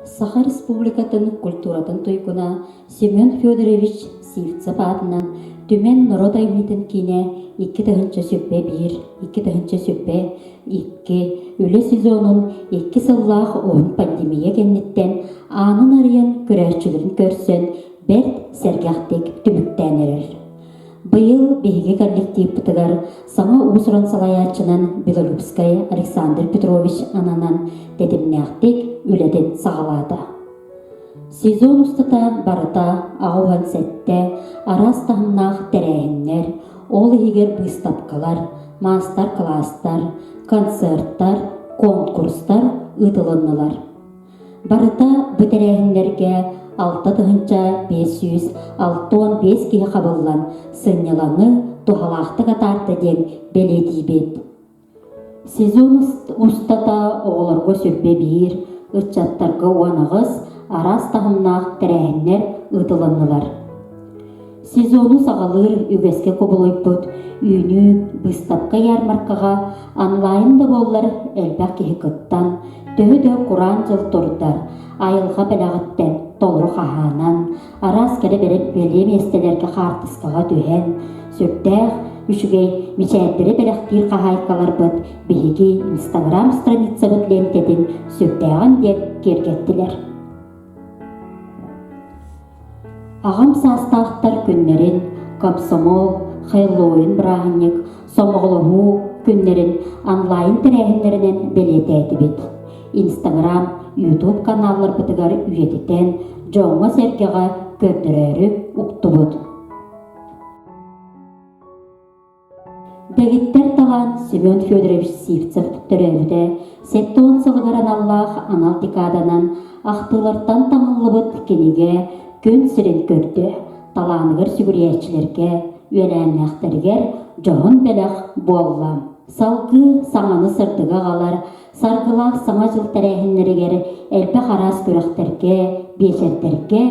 Саха Республикатын культуратын туйгуна Семен Федорович Сивцев аатынан Түмэн норуот айымньытын киинэ 2001, 2002 үлэ сезонун икки сыллаах уһун пандемия кэнниттэн аанын арыйан көрөөччүлэрин көрсөн бэрт сэргэхтик түмүктээн эрэр. Быйыл биһиги коллективпытыгар саҥа уус-уран салайааччынан Белолюбскай Александр Петрович ананан тэтимнээхтик үлэтин саҕалаата. Сезон устата барыта 87 араас таһымнаах тэрээһиннэр, ол иһигэр быыстапкалар, маастар-кылаастар, концерттар, конкурстар ыытылыннылар. Барыта бу тэрээһиннэргэ 6565 киһи хабыллан сынньалаҥы туһалаахтык атаарда диэн бэлиэтиибит. Сезон устата оҕолорго сүрбэ биир, ыччаттарга 18 араас таһымнаах тэрээһиннэр ыытылыннылар. Сезону саҕалыыр үгэскэ кубулуйбут үүнүү быыстапка-ярмаркаҕа онлайн да буоллар элбэх киһи кыттан, төһө да кураан дьыл турдар, айылҕа бэлэҕиттэн толору хаһаанан, араас кэрэ бэлиэ миэстэлэргэ хаартыскаҕа түһэн, сүрдээх үчүгэй мичээрдэри бэлэхтиир хаһаайкаларбыт биһиги инстаграм страницабыт лиэнтэтин сүрдээҕин диэн киэргэттилэр. Аҕам саастаахтар күннэрин, комсомол, Хэллоуин бырааһынньык, сомоҕолоһуу күннэрин онлайн тэрээһиннэринэн бэлиэтээтибит. Инстаграм, Ютуб каналларбытыгар үйэтитэн, дьоҥҥо-сэргэҕэ көрдөрөөрү уктубут. Дэгиттэр талаан Семен Федорович Сивцев төрөөбүтэ 70 сылыгар аналлаах анал декаданан ахтыылартан таҥыллыбыт кинигэ күн сирин көрдө, талааныгар сүгүрүйээччилэргэ, үөлээннээхтэригэр дьоһун бэлэх буолла. Салгыы саҥаны сырдыгы аҕалар саргылаах Саҥа дьыл тэрээһиннэригэр элбэх араас күрэхтэргэ, биэчэрдэргэ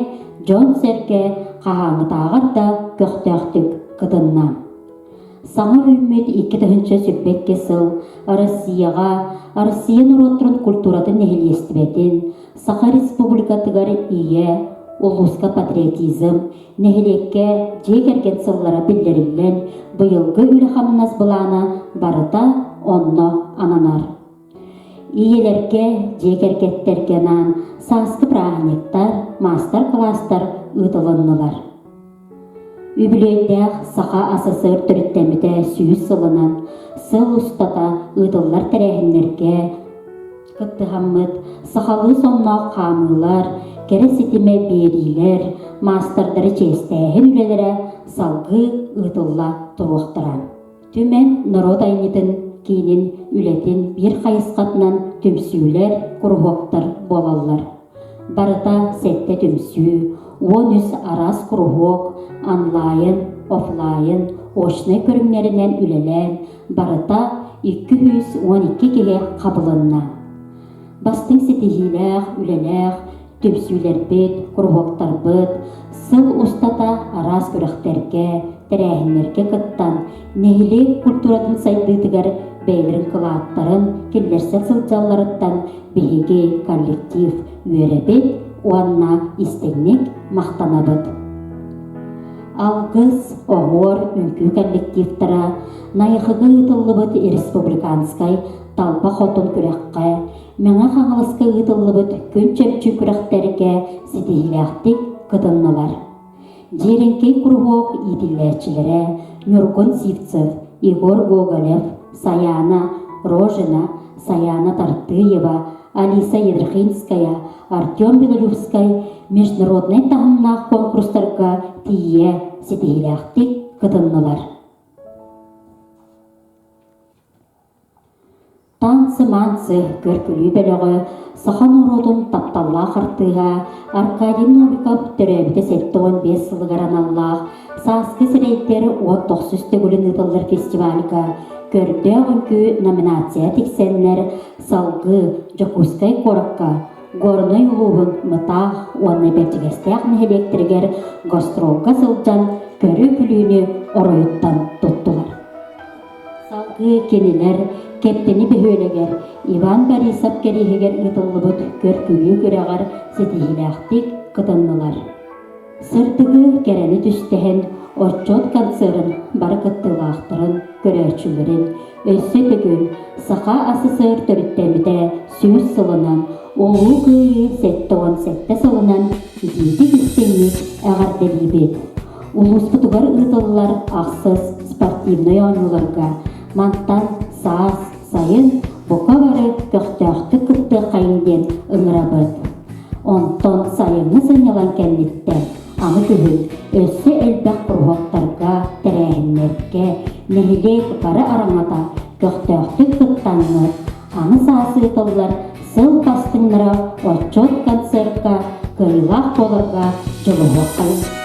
дьон-сэргэ хаһааҥҥытааҕар да көхтөөхтүк кытынна. Саҥа үүммүт 2022 сыл Россияҕа Россия норуоттарын культуратын нэһилиэстибэтин, Саха Республикатыгар Ийэ, улууска патриотизм, нэһилиэккэ дьиэ кэргэн сыллара биллэриллэн, быйылгы үлэ-хамнас былаана барыта онно ананар. Ийэлэргэ, дьиэ кэргэттэргэ анаан сааскы бырааһынньыктар, маастар-кылаастар ыытылыннылар. Үбүлүөйдээх Саха АССР төрүттэммитэ 100 сылынан сыл устата ыытыллар тэрээһиннэргэ кыттыһаммыт сахалыы сонноох хаамыылар, кэрэ ситимэ биэриилэр, маастардары чиэстээһин үлэлэрэ салгыы ыытылла туруохтара. Түмэн норуот айымньытын киинин үлэтин биир хайысхатынан түмсүүлэр, куруһуоктар буолаллар. Барыта сэттэ түмсүү, 13 араас куруһуок, онлайн, офлайн, очнай көрүҥнэринэн үлэлээн, барыта 212 киһи хабылынна. Бастыҥ ситиһиилээх, үлэлээх түмсүүлэрбит, куруһуоктарбыт сыл устата араас күрэхтэргэ, тэрээһиннэргэ кыттан, нэһилиэк культуратын сайдыытыгар бэйэлэрин кылааттарын киллэрсэ сылдьалларыттан биһиги коллектив үөрэбит уонна истиҥник махтанабыт. Алгыс, оһуор, үҥкүү коллективтара Найахыга ыытыллыбыт республиканскай Талба Хотун күрэххэ, Мэҥэ Хаҥаласка ыытыллыбыт Күн Чөмчүү күрэхтэргэ ситиһиилээхтик кытыннылар. Дьиэрэҥкэй куруһуок иитиллээччилэрэ Ньургун Сивцев, Егор Гоголев, Саяна Рожина, Саяна Тартыева, Алиса Ядрихинская, Артем Белолюбскай международнай таһымнаах конкурстарга тиийэ ситиһиилээхтик кытыннылар. Танцы-манцы көр-күлүү бөлөҕө саха норуотун тапталлаах артыыһа Аркадий Новиков төрөөбүтэ 75 сылыгар аналлаах «Сааскы сирэйдэр уот тохсус төгүлүн ыытыллар фестивальга көрдөөх үҥкүү номинация тиксэннэр салгыы Дьокуускай куоракка Горнай улууһун Мытаах уонна Бэрдьигэстээх нэһилиэктэригэр гастролга сылдьан көрү-күлүүнү оройуттан туттулар. Салгыы кинилэр Кэптэни бөһүөлэгэр Иван Борисов кэриэһигэр ыытыллыбыт көр-күлүү күрэҕэр ситиһиилээхтик кытыннылар. Сырдыгы, кэрэни түстэһэн, отчуот концерын бары кыттыылаахтарын, көрөөччүлэрин өссө төгүл Саха АССР төрүттэммитэ 100 сылынан, Улуу Кыайыы 77 сылынан итиитик-истиҥник эҕэрдэлиибит! Улууспутугар ыытыллар ахсыс спортивнай оонньууларга мантан саас, сайын бука бары көхтөөхтүк кыттыаххайыҥ диэн ыҥырабыт. Онтон сайыҥҥы сынньалаҥ кэнниттэн аны күһүн өссө элбэх куруһуоктарга, тэрээһиннэргэ нэһилиэк бары араҥата көхтөөхтүк кыттаҥҥыт, аны саас ыытыллар сыл бастыҥнара отчуот концертка кыайыылаах буоларга дьулуһуоххайыҥ.